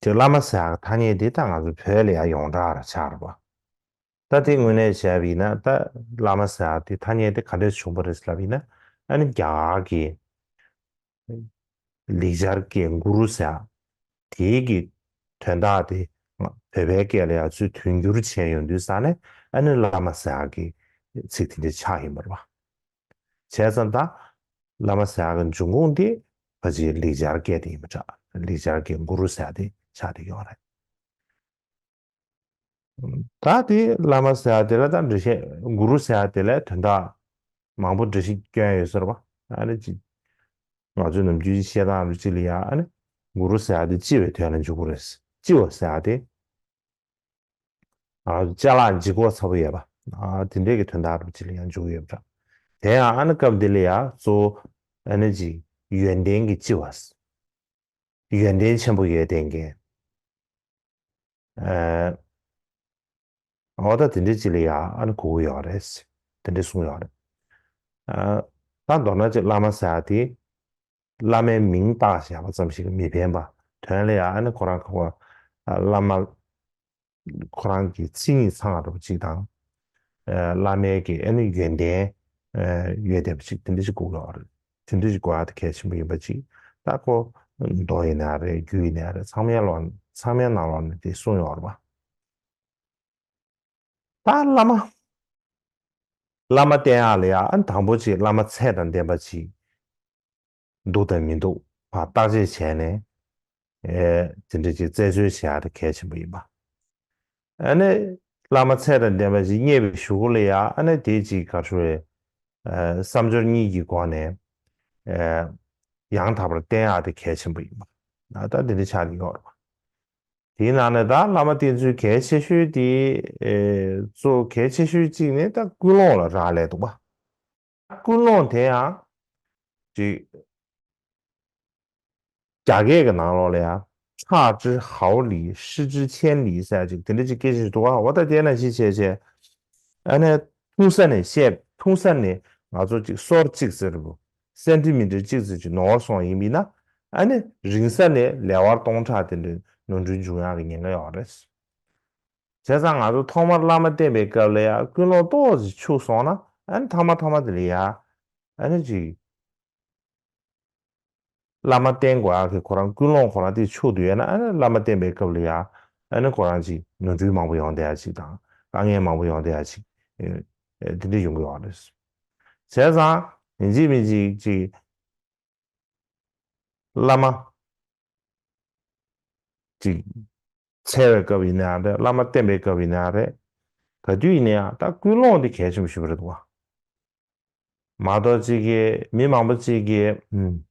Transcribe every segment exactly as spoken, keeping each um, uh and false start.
དེ་བླ་མ་ཟེར་ཡག་གི་ཐ་སྙད་དེ་ད་ང་ཚོ་བོད་ལ་ཡང་ཡོངས་གྲགས་ར་ཆགས་རེད་པ། ད་དེ་དངོས་གནས་བྱས་པ་ཡིན་ན་ད་བླ་མ་ཟེར་ཡག་དེ་ཐ་སྙད་དེ་ག་འདྲས་བྱུང་པ་རེད་ལབ་ཡིན་ན། ཨ་ནི་རྒྱ་གར་གྱི་ལེགས་སྦྱར་སྐད་གུ་རུ་ཟེར་ཡག་དེའི་གི་དོན་དག་དེ་བོད་པའི་སྐད་ལ་ཡང་ཚུར་དོན་བསྒྱུར་བྱས་ཡོང་དུས་ཙ་ནས། ཨ་ནི་བླ་མ་ཟེར་ཡག་གི་ཚིག་དེ་འདྲ་ཆགས་ཡིན་པ་རེད་པ། བྱས་ཙང་ད་བླ་མ་ཟེར་ཡག་གི་འབྱུང་ཁུངས་དེ་ཕལ་ཆེར་ལེགས་སྦྱར་སྐད་དེ་ཡིན་པ་འདྲ། ལེགས་སྦྱར་སྐད་གུ་རུ་ཟེར་ཡག་དེ་ཆགས་བསྡད་ཡོད་རེད། ད་དེ་བླ་མ་ཟེར་ཡག་དེ་ལ་ད་འགྲེལ་བཤད། གུ་རུ་ཟེར་ཡག་དེ་ལ་དོན་དག་མང་པོ་འགྲེལ་བཤད་བསྐྱོན་ཡོད་ཟེར་བ། ཨ་ནི་ཅི། ང་ཚོའི་ནམ་རྒྱུན་བཤད་སྟངས་རུ་ཅི་ལ་ཡ། ཨ་ནི་གུ་རུ་ཟེར་ཡག་དེ་ལྕི་བའི་དོན་ལ་འཇུག་གི་རེད། ལྕི་བ་ཟེར་ཡག་དེ། ཨ། ཅ་ལག་ལྗིད་ཁོག་ཚ་པོ་ཡོད་པ། ཨ། དེ་འདྲས་ཀྱི་དོན་དག་རུ་ཅི་ལ་ཡང་འཇུག་ཡོད་པ་འདྲ། དེ་ཡང་ཨ་ནི་སྐབས་འདི་ལ་ཡ་གཙོ་བོ་ཨ་ནི་ཅི་ཡོན་ཏན་གྱི་ལྕི་བ། ཡོན་ཏན་ཆེན་པོ་ཡོད་མཁན། ཨ། འོ་ད་དེ་འདྲའི་ཅིག་ལ་ཡ་ཨ་ནི་གོ་གི་ཡོད་རེད། དེ་འདྲའི་གསུངས་ཡོད་རེད། ཨ། ད་མདོར་ན་ཅིག་བླ་མ་ཟེར་ཡག་དེ་བླ་མའི་མིང་བཏགས་བཞག་པ་ཙམ་ཞིག་མི་ཕན་པ། དོན་ལ་ཡ་ཨ་ནི་ཁོ་རང་ཁོ་བ་བླ་མ་ཁོ་རང་གི་མཚན་ཉིད་ཚང་བ་འདྲ་པོ་ཅིག་དང་། ཨ། བླ་མའི་གི་ཨ་ནི་ཡོན་ཏན་ཨ་ཡོད་བསྡད་པ་ཅིག་དེ་འདྲ་ཞིག་དགོས་ཀྱི་ཡོད་རེད། དེ་འདྲ་ཞིག་དགོས་ཡག་དེ་གལ་ཆེན་པོ་ཡིན་པ་ཅིག་ད་ཁོ་མདོ་ཡིན་ན་རེད། རྒྱུད་ཡིན་ན་རེད། ཚང་མའི་ལོགས་ཚང་མའི་ནང་ལོགས་ནས་དེ་གསུངས་ཡོད་རེད་པ། ད་བླ་མ། བླ་མ་བསྟེན་ཡག་ལ་ཡ་ཨ་ནི་དང་པོ་ཅིག་བླ་མ་ཚད་དང་ལྡན་པ་ཅིག་འདུག་དང་མི་འདུག་ཕར་བརྟག་དཔྱད་བྱས་ནས། ཨེ། དེ་འདྲ་ཅིག་རྩད་གཅོད་བྱེད་ཡག་དེ་གལ་ཆེན་པོ་ཡིན་པ། ཨ་ནི་བླ་མ་ཚད་དང་ལྡན་པ་ཅིག་རྙེད་པའི་གཞུག་གུ་ལ་ཡ་ཨ་ནི་དེ་ཅིག་ག་རེ་ཞུ་རེད། ཨ། བསམ་སྦྱོར་གཉིས་ཀྱི་སྒོ་ནས། ཨ། ཡང་དག་པར་བསྟེན་ཡག་དེ་གལ་ཆེན་པོ་ཡིན་པ། ད་དེ་འདྲ་ཆགས་ཀྱི་ཡོད་རེད་པ། དེའི་ནང་ནས་ད་བླ་མ་བསྟེན་ཚུལ་གལ་ཆེ་ཤོས་དེ། ཨེ། གཙོ་གལ་ཆེ་ཤོས་གཅིག་ནི་ད་ཀུན་སློང་ལ་རག་ལས་འདུག་པ། ཀུན་སློང་དེ་ཡང་ཅིག་རྒྱ་སྐད་ཀྱི་ནང་ལོགས་ལ་ཡང་ཁྲག་ཀྲི་ཧའོ་ལི་ཧྲི་ཀྲི་ཆེན་ལི་ཟེར་ཅིག་དེ་འདྲ་ཅིག་སྐད་ཆ་ཞིག་འདུག་ག་འོ་ད་དེ་ནང་བཞིན་བྱས་བྱས། ཨ་ནི་ཐུང་ས་ནས་བཤད། ཐུང་ས་ནས་ང་ཚོ་ཅིག་སོར་གཅིག་ཟེར་བོ། སེན་ཏི་མི་ཊར་གཅིག་ཙམ་ཅིག་ནོར་སོང་ཡིན་པས་ན། ཨ་ནི་རིང་ས་ནས་ལེ་ཝར་སྟོང་ཕྲག་དེ་འདྲའི་ནོར་འཁྲུལ་འབྱུང་ཡག་གི་ཉེན་ཁ་ཡོད་རེད། བྱས་ཙང་ང་ཚོ་ཐོག་མར་བླ་མ་བསྟེན་པའི་སྐབས་ལ་ཡང་ཀུན་སློང་ཏོག་ཙམ་འཆུག་སོང་ན། ཨ་ནི་ཐ་མ་ཐ་མ་དེ་ལ་ཡང་ཨ་ནི་ཅིག་བླ་མ་བསྟེན་དགོས་ཡག་གི་ཁོ་རང་ཀུན་སློང་ཁོ་རང་དེ་འཆུག་བསྡད་ཡོད་ན། ཨ་ནི་བླ་མ་བསྟེན་པའི་སྐབས་ལ་ཡང་ཨ་ནི་ཁོ་རང་ཅིག་ནོར་འཁྲུལ་མང་པོ་ཡོང་བསྡད་ཡག་ཅིག་དང་། དཀའ་ངལ་མང་པོ་ཡོང་བསྡད་ཡག་ཅིག་ཨེ། ཨེ། དེ་འདྲ་ཡོང་གི་ཡོད་རེད། བྱས་ཙང་ཡིན་གཅིག་མིན་གཅིག་ཅིག་བླ་མ་ཅིག་འཚོལ་བའི་སྐབས་ཡིན་ན་ཡང་རེད། བླ་མ་བསྟེན་པའི་སྐབས་ཡིན་ན་ཡང་རེད། ག་དུས་ཡིན་ན་ཡང་ད་ཀུན་སློང་འདི་གལ་ཆེན་པོ་ཞིག་རེད་འདུག་བ། མ་གཏོགས་ཅིག་གིས་མི་མང་པོ་ཅིག་གིས་ཨུམ།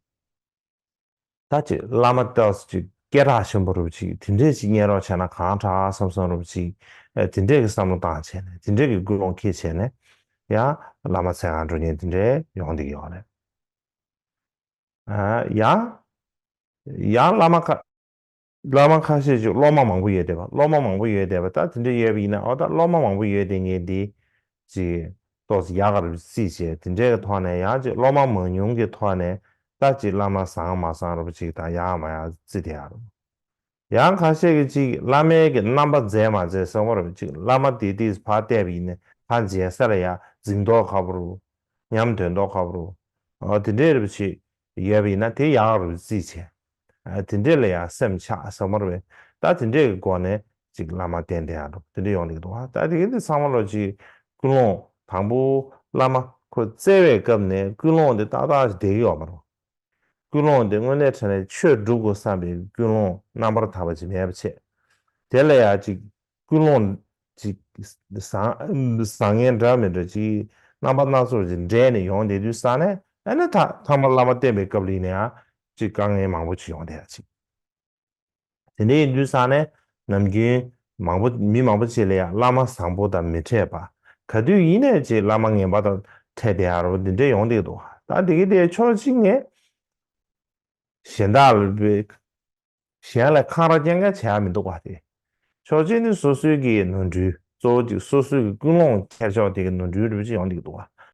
ད་ཅིག་བླ་མ་ཏོག་ཙམ་ཅིག་སྐད་གྲགས་ཆེན་པོ་རུ་ཅིག་དེ་འདྲས་ཅིག་བསྙེན་རོགས་བྱས་ན་གང་དྲག་བསམ་བསམ་རུ་ཅིག་ཨེ། དེ་འདྲས་ཀྱི་བསམ་བློ་བཏང་བྱས་ནས་དེ་འདྲས་ཀྱི་ཀུན་སློང་འཁྱེར་བྱས་ནས་ཡང་བླ་མ་འཚོལ་ག་འགྲོ་མཁན་དེ་འདྲས་ཡོང་བསྡད་ཀྱི་ཡོད་རེད། ཨ། ཡང་། ཡང་བླ་མ་ཁ། བླ་མ་ཁ་ཤས་ཅིག་སློབ་མ་མང་པོ་ཡོད་བསྡད་པ། སློབ་མ་མང་པོ་ཡོད་བསྡད་པ། ད་དེ་འདྲ་ཡོད་པ་ཡིན་ན། འོ་ད་སློབ་མ་མང་པོ་ཡོད་བསྡད་མཁན་འདི་ཅིག་ཏོག་ཙམ་ཡག་ག་རུ་རྩིས་བྱས། དེ་འདྲའི་གི་ཐོག་ནས་ཡང་ཅིག་སློབ་མ་མང་ཉུང་གི་ཐོག་ནས་ད་ཅིག་བླ་མ་བཟང་མ་བཟང་འདྲ་པོ་ཅིག་དང་ཡག་མ་ཡག་རྩིས་བསྡད་ཡག་རུ། ཡང་ཁ་ཤས་ཀྱིས་ཅིག་བླ་མའི་གི་རྣམ་པ་མཛེས་མ་མཛེས་བསམ་པ་རུ་ཅིག་བླ་མ་དེ་དེས་ཕར་བལྟས་པ་ཡིན་ན་ཕར་མཇལ་ས་ལ་ཡ་འཛིན་མདོག་ཁ་པོ་རུ། ཉམས་དོན་མདོག་ཁ་པོ་རུ། འོ་དེ་འདྲའི་རུ་ཅིག་ཡོད་པ་ཡིན་ན་དེ་ཡག་རུ་རྩིས་བྱས། ཨ། དེ་འདྲས་ལ་ཡང་སེམས་ཆགས་ཟེར་མ་རེད་པས། ད་དེ་འདྲས་ཀྱི་སྒོ་ནས་ཅིག་བླ་མ་བསྟེན་བསྡད་ཡག་འགྲོ་དེ་འདྲས་ཡོང་གི་འདུག་ཨ། ད་དེ་གི་འདི་ཚང་མ་ལོ་ཅིག་ཀུན་སློང་དང་པོ་བླ་མ་ཁོ་བཙལ་བའི་སྐབས་ནས་ཀུན་སློང་འདི་ཏག་ཏག་ཅིག་བསྡད་ཀྱི་ཡོད་མ་རེད། ཀུན་སློང་འདི་དངོས་གནས་དྲང་གནས་ཆོས་སྒྲུབ་དགོས་བསམ་པའི་ཀུན་སློང་རྣམ་པར་དག་པ་ཅིག་མེད་པ་བྱས། དེ་ལ་ཡང་ཅིག་ཀུན་སློང་ཅིག་བཟང་བཟང་ངན་འདྲ་མི་འདྲ་ཅིག་རྣམ་པ་སྣ་ཚོགས་ཅིག་འདྲེས་ནས་ཡོང་བསྡད་དུས་ཙ་ནས། ཨ་ནི་ད་ཐ་མ་བླ་མ་བསྟེན་པའི་སྐབས་ལ་ཡིན་ན་ཡང་ཅིག་དཀའ་ངལ་མང་པོ་ཅིག་ཡོང་བསྡད་ཡག་ཅིག་དེ་འདྲ་ཡིན་དུས་ཙ་ནས་ནམ་རྒྱུན་མང་པོ་མི་མང་པོ་ཅིག་ལ་ཡང་བླ་མ་བཟང་པོ་དང་མི་འཕྲད་པ། ག་དུས་ཡིན་ནའི་ཅིག་བླ་མ་ངན་པ་དང་འཕྲད་བསྡད་ཡག་རུ་འདི་འདྲ་ཡོང་བསྡད་འདུག་ད་དེ་གི་དེ་ཕྱོགས་གཅིག་ནས་གཞན་དག་ལ་གཞན་ལ་འཁང་ར་སྐྱེལ་མཁན་བྱས་ཡག་མི་འདུག་པ་དེ། ཕྱོགས་གཅིག་ནི་སོ་སོའི་གི་ནོར་འཁྲུལ། གཙོ་བོ་གཅིག་སོ་སོའི་གི་ཀུན་སློང་འཁྱེར་ཕྱོགས་དེ་གི་ནོར་འཁྲུལ་རུ་ཅིག་ཡོང་གི་འདུག་པ།